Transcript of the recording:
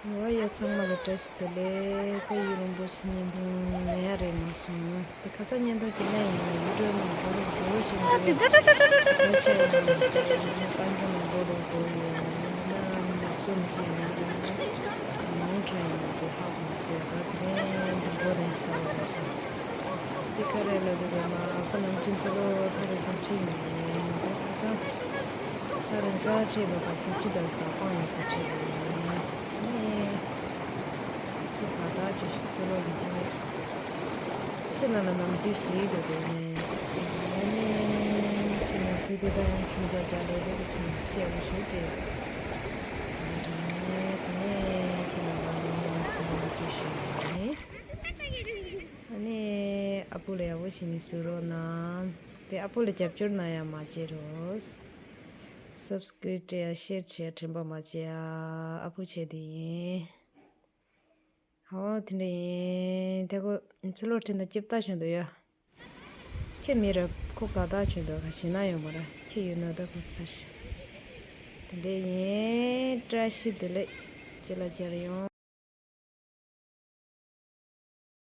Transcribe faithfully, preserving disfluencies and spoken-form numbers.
ཡོ་ཡ་ཚང་མ་ལ་བཀྲ་ཤིས་བདེ་ལེགས། ད་ཡུལ་རིན་པོ་ཆེ་བརྙན་ཐུང་ཉན་ཡ་རེད་མ་སོང་། དེ་ཁ་སང་བརྙན་ཐུང་དེ་ལས་ཡིན་ན་ཡུལ་སྒྲོལ་ནང་འགྲོ་རུ་འགྲོ་རུ་ཅིག་འགྲོ་རུ་འགྲོ་ཆ་ཡོང་མ་སོང་། ཡིན་ན་ཏང་གི་ནང་འགྲོ་རུ་འགྲོ་ཡོད། ཡིན་ན་མ་སོ་མི་ཤེས་ཡིན་ན་ཡིན་ན་ནང་ཁྲ་ཡོང་དེ་ཧ་གོ་མ་སོང་། ད་དེ་ནས་འགྲོ་རན་ཞིག་ད་བཟོ་སོང་། འདི་ག་རེ་ལབ་དགོས་རེད་མ། ཨ་ཁ་ནང་ཁྱིམ་ཚོ་ལོ་ཐག་རིང་ས་ཁྲིད་ཡིན་ནས་ད་ཁ་སང་ཐག་རིང་ས་ཁྲིད་པ་བར་ཁྱུ་གཅིག་དང་ས་སྤང་ཡིན་ས་ཁྲིད་ཡིན་ནས་ཁྱུ་ག་དག་ཅིག་ཤུགས་ཚོ་ལོ་ལི་ཁྱི་ནས་ཁྱི་ལ་ལ་ནམ་རྒྱུ་ཞིག་དུ་དེ་ནས་ཁྱི་ནས་ཁྱི་དེ་དང་ཁྱི་འདྲ་འདྲ་ལོ་ལོ་གི་ཁྱི་ནས་ཁྱི་ཨ་བུ་ཞིག་དེ་དེ་ནས་ཁྱི་ནས་ལ་ལ་ནམ་རྒྱུ་ཞིག་ནས། ཨ་ནི་ཨ་ཕོ་ལ་ཡག་པོ་བྱས་ནས་བཟོ་རོགས་གནང་། དེ་ཨ་ཕོ་ལ་རྒྱབ་སྐྱོར་གནང་ཡག་མ་བརྗེད་རོགས། སབ་སི་ཀི་རབ་སྤྲད་ཡག་ཤེར་བྱས་དྲན་པ་མ་བརྗེད་ཨ། ཨ་ཕོ་བྱས་དེ་ཡིན། ཧོ་དེ་འདྲ་ཡིན། དེ་ཁོ་ཚུར་ལོག་ཁྲིད་ན་སྐྱིབས་ལྟ་བྱུང་འདུག་ཡ། ཁྱེད་མི་རབས་ཁོ་ག་ད་བྱུང་འདུག་ག་ཞེ་ན་ཡོང་མ་ར་ཁྱེད་ཡོད་ན་ད་ཁོ་ཚར་ཤི། དེ་འདྲ་ཡིན། བཀྲ་ཤིས་བདེ་ལེགས། ཅི་ལ་སྦྱར་ཡོང་།